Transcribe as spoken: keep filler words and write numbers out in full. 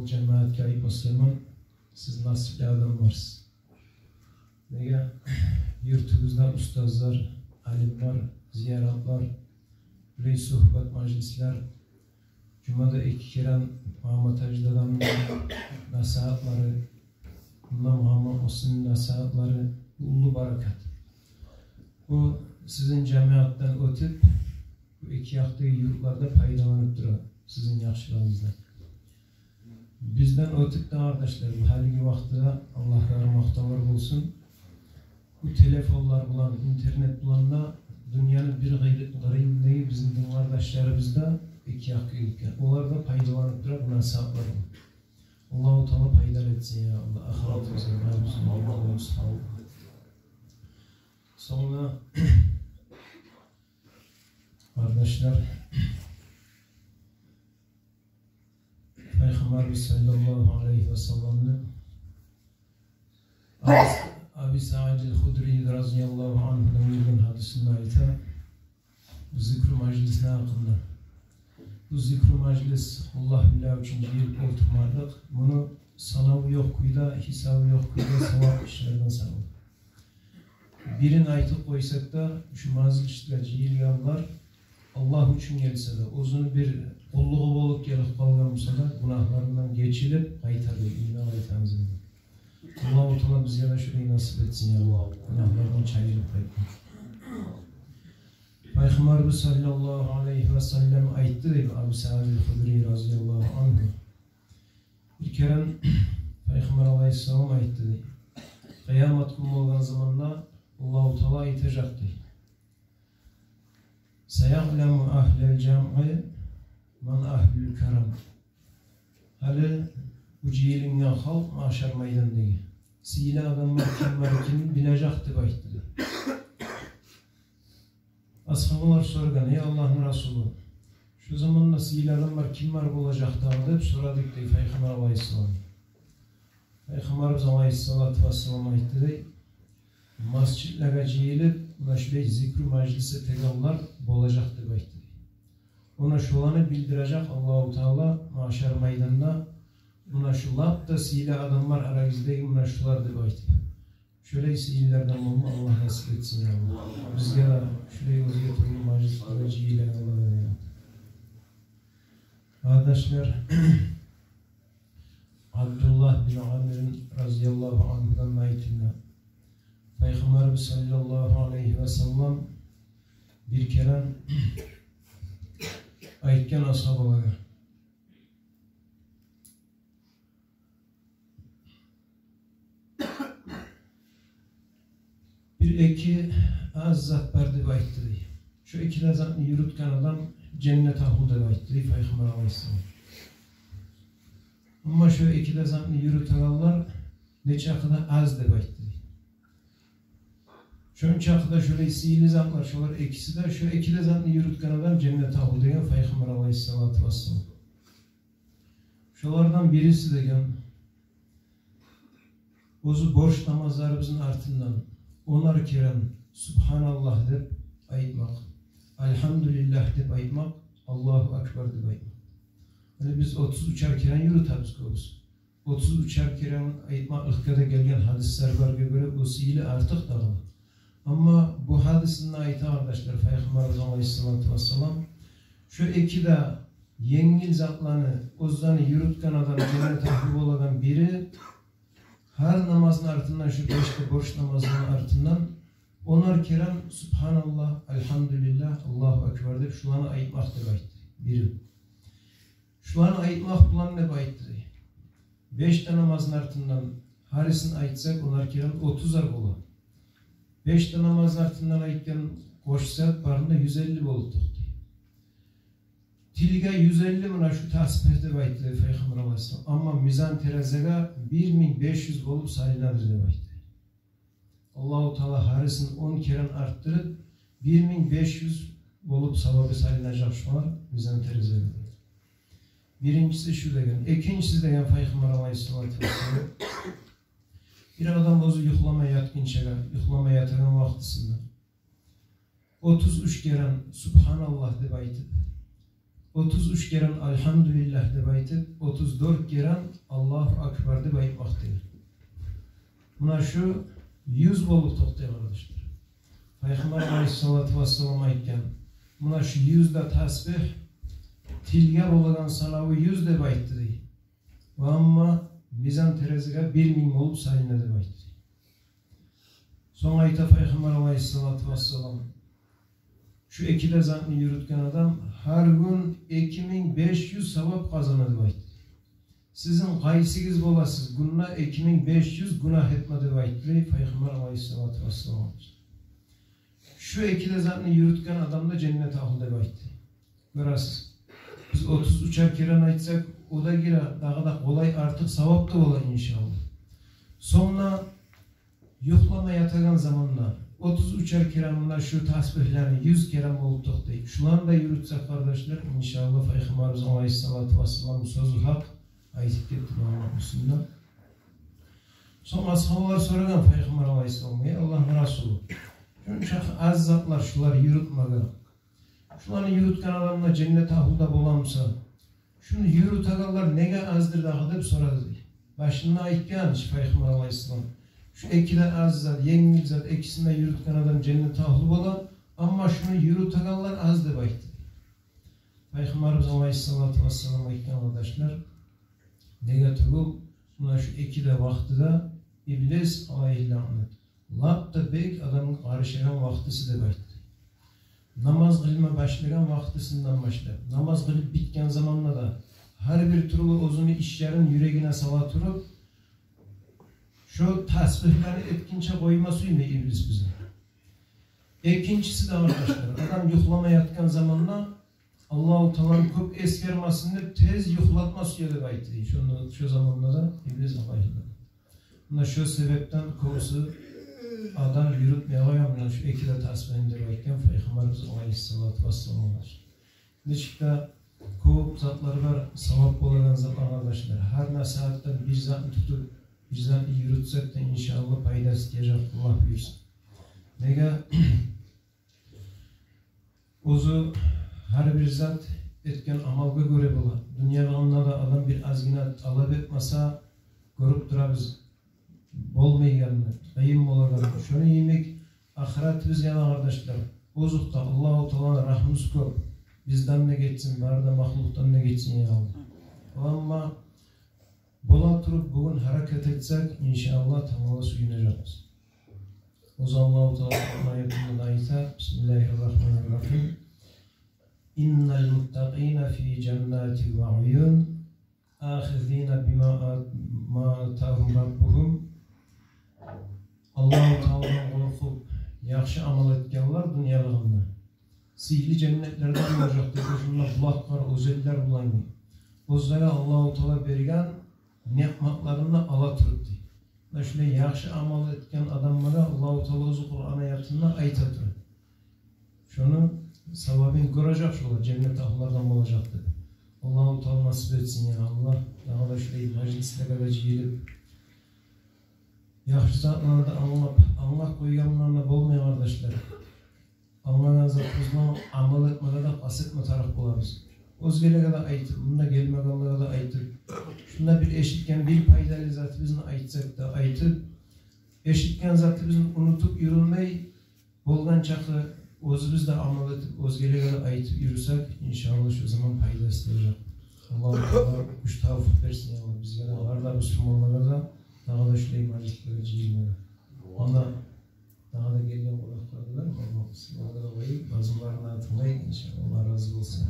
Жамиатгъа айып басламан, сиз насипли адамларсыз. Неге? Юртугъузда устазлар, алимлер, зияратлар, булай сугьбат мажлислер, жумада эки керен Магьаммат-гьажи дадамны насигьатлары, мунда Магьаммат-Муслимни насигьатлары, уллу баракат. Бу сизин жамиатдан оьтюп, бу эки якъдагъы юртлар да пайдаланып тура сизин яхшылыгъыгъыздан. Бизден оьтюп де, къардашлар, бу гьалиги вакътиде, Аллагьгъа макътавлар болсун, бу телефонлар булан, интернет булан да дюньяны бир къыры-, къырыйындагъы бизин дин къардашларыбыз да эки якъгъа гетген. Олар да пайдаланып тура бу насигьатлардан. Аллагьу Таала пайдалы этсин, я Аллагь. Ахыратыбызгъа, барыбызгъа, я Аллагь, сав бол. Сонг, къардашлар, Пайхаммарыбыз саллаллагьу алайгьи ва салламны Абу, Аби Саид аль-Худри разияллагьу ангьудан гелген гьадисинде айта, бу зикру мажлисни гьакъында. Бу зикру мажлис Аллагь биле учун жыйылып олтурмакълыкъ, муну санаву ёкъ кюйде, гьисабы ёкъ кюйде савап ишлерден санала. Бирин айтып къойсакъ да, шу мажлисге жыйылгъанлар Аллагь учун гелсе де, оьзюню бир къуллугъу болуп гелип къалгъан буса да, гюнагьларындан гечилип къайтар дей, уьюне къайтагъан заман. Аллагьу Таала бизге де шулай насип этсин, я Аллагь. Гюнагьлардан чайылып къайтма. Пайхаммарыбыз саллаллагьу алайгьи ва саллам айтды дей Абу Саид аль-Худри разияллагьу ангьу. Бир керен Пайхаммар алайгьиссалам айтды дей: «Къыямат гюн болгъан заманда Аллагьу Таала айтажакъ дей: Саягъламу агьлул жамъи ман агьлул карам». Гьали бу жыйылынгъан халкъ магьшар майдандагъы сыйлы адамлар кимлер экенин билежек деп айтды. Асгьабалар соргъан: «Эй Аллагьны Расулу, шу заманда сыйлы адамлар кимлер болажакъ дагъы?» — деп сорадыкъ дей Пайхаммар алайгьиссалам. Пайхаммарыбыз алайгьиссалату вассалам айтды дей: «Межитлеге жыйылып, муна шулай зикру мажлис этегенлер болажакъ», — деп айтды дей. Ону шоланы билдирежек Аллагьу Таала магьшар майданда, муна шу лап да сыйлы адамлар арагъыздагъы муна шулар деп айтып. Шолай сыйлылардан болма Аллагь насип этсин, я Аллагь. Бизге де шолай оьзге тюрлю мажлислеге жыйылгъанлар, я Аллагь. Къардашлар, Абдуллагь бин Амир разияллагьу ангьудан айтыла, Пайхаммарыбыз саллаллагьу алайгьи ва саллам бир керен айтгъан асгьабалагъа: «Бир эки аз зат бар», — деп айтды дей. «Шу эки де затны юрютген адам женнет агьлу», — деп айтды дей Пайхаммар алайгьиссалам. «Амма шу эки де затны юрютегенлер нечакъы да аз», — деп айтды дей. «Шончакъы да шолай сыйлы затлар шолар экиси де, шу эки де затны юрютген адам женнет агьлу», — деген Пайхаммар алайгьиссалату вассалам. Шолардан бириси деген, оьзю борч намазларыбызны артындан онар керен «Субгьаналлагь» деп айтмакъ, «Альгьамдулиллагь» деп айтмакъ, «Аллагьу акбар» деп айтмакъ. Гьали биз отуз уьчер керен юрютебиз кёбюсю. Отуз уьчер керен айтмакълыкъгъа да гелген гьадислер баргъа гёре, о сыйлы артыкъ дагъы. Амма бу гьадисинде айта, къардашлар, Пайхаммарыбыз алайгьиссалату вассалам, шу эки де енгил затланы оьзлени юрютген адам, женнет агьлу болагъан бири гьар намазны артындан, шу беш де борч намазны артындан онар керен «Субгьаналлагь», «Альгьамдулиллагь», «Аллагьу акбар» деп шуланы айтмакъ деп айтды. Бири. Шуланы айтмакъ булан деп айтды дей. Беш де намазны артындан гьарисин айтсакъ, онар керен отузар бола. Беш де намазны артындан айтгъан къошсакъ, барын да юз элли болуп токътай. Тилге юз элли муна шу тасбигь деп айтды дей Пайхаммар алайгьиссалам. Амма мизан терезеге бир минг беш юз болуп салынадыр деп айтды. Аллагьу Таала гьарисин он керен артдырып, бир минг беш юз болуп савабы салынажакъ шулар мизан терезеге. Биринчиси шу деген. Экинчиси деген, Пайхаммар алайгьиссалату вассалам, бир адам оьзю юхлама ятгъынчагъа, юхлама ятагъан вакътисинде отуз уьч керен «Субгьаналлагь» деп айтып, отуз уьч керен «Альгьамдулиллагь» деп айтып, отуз дёрт керен «Аллагьу акбар» деп айтмакъ деген. Муна шу юз болуп токътай, къардашлар. Пайхаммар алайгьиссалату вассалам айтгъан: «Муна шу юз де тасбигь, тилге болагъан санаву юз деп айтды», — дей. «Ва амма мизан терезеге бир минг болуп салына», — деп айтды. Сонг айта Пайхаммар алайгьиссалату вассалам: «Шу эки де затны юрютген адам гьар гюн эки минг беш юз савап къазана», — деп айтды. «Сизин къайсыгъыз боласыз гюнде эки минг беш юз гюнагь этме?» — деп айтды Пайхаммар алайгьиссалату вассалам. «Шу эки де затны юрютген адам да женнет агьлю», — деп айтды. Гёресиз, биз отуз уьчер керен айтсакъ, о да гире, дагъы да къолай, артыкъ савап да бола, иншаллагь. Сонг да юхлама ятагъан заманда отуз уьчер керен муна шу тасбигьлени юз керен болуп токътай, шуланы да юрютсек, къардашлар, иншаллагь, Пайхаммарыбыз алайгьиссалату вассалам сёзю гьакъ, айтып гетди Мугьаммат Муслимден. Сонг асгьабалар сорагъан Пайхаммар алайгьиссаламгъа: «Эй Аллагьны Расулу, шунчакъы аз затлар, шулар юрютмеге, шуланы юрютген адам да женнет агьлю де боламыса, шуну юрютегенлер неге аздыр дагъы?» — деп сорады дей. Башында айтгъан чы Пайхаммар алайгьиссалам: «Шу эки де аз зат, енгил зат, экисин де юрютген адам женнет агьлю бола, амма шуну юрютегенлер аз», — деп айтды. Пайхаммарыбыз алайгьиссалату вассалам айтгъан, къардашлар, неге тюгюл, муна шу эки де вакътиде иблис алайгьи лаънат лап да бек адамгъа къарышагъан вакътиси деп айтды. Намаз къылма башлагъан вакътисинден башлап, намаз къылып битген заманда да, гьар бир тюрлю оьзюню ишлерин юрегине сала туруп, шо тасбигьлени этгинче къойма сюймей иблис бизин. Экинчиси де, къардашлар, адам юхлама ятгъан заманда Аллагьу Тааланы кёп эсгермесин деп тез юхлатма сюе деп айтды. Шону, шо заманда да иблис алайгьи лаънат. Муна шо себепден кёбюсю адам юрютмей къоя муна шу эки де тасбигьни деп айтгъан Пайхаммарыбыз алайгьиссалату вассалам. Нечик де кёп затлар бар, савап болагъан затлар, къардашлар. Гьар насигьатдан бир затны тутуп, бир затны юрютсек де, иншаллагь, пайдасы тиежек, Аллагь буюрса. Неге? Оьзю гьар бир зат этген амалгъа гёре бола. Дюньялыгъында да адам бир азгъына талап этмесе, гёрюп турабыз болмайгъанны, къыйын болагъанны. Шону йимик ахыратыбызгъа да, къардашлар, озокъда, Аллагьу Тааланы рагьмусу кёп. Бизден де гечсин, бары да махлукъдан да гечсин, я Аллагь. Амма бола туруп, бугюн гьаракат этсек, иншаллагь, тангала сююнежекбиз. Оьзю Аллагьу Таала Къуран аятында да айта: «Бисмиллагьи ррагьмани ррагьим. Иннал муттакъина фи жаннатин ва уюн, ахизина бима а-, ма атагьум раббугьум». Аллагьу Тааладан къоркъуп, яхшы амал этгенлер дюньялыгъында сыйлы женнетлерде болажакъ деп, шунда булакълар, оьзенлер булан. Оьзлеге Аллагьу Таала берген ниъматларын да ала туруп дей. Муна шулай яхшы амал этген адамлагъа Аллагьу Таала оьзю Къуран аятында айта тура. Шону савабын гёрежек шолар, женнет агьлулардан болажакъ деп. Аллагьу Таала насип этсин, я Аллагь. Дагъы да шулай мажлислеге де жыйылып, яхшы затланы да англап, англап къойгъан булан да болмай, къардашлар. Англагъан затыбызгъа амал этмеге де къаст этме тарыкъ болабыз. Оьзгелеге де айтып, мунда гелмегенлеге де айтып, шунда бир эшитген бир пайдалы затыбызны айтсакъ да айтып, эшитген затыбызны унутуп юрюлмей, болгъан чакъы оьзюбюз де амал этип, оьзгелеге де айтып юрюсек, иншаллагь, шо заман пайдасы тиежек. Аллагьу Таала гюч, тавфикъ берсин, я Аллагь, бизге де, бары да бусурманлагъа да, дагъы да шулай мажлислеге жыйылмагъа. Онда дагъы да гелген къонакълар да бар. Аллагь сизге де къоюп, базымларына тынглайыкъ, иншаллагь. Аллагь рази болсун.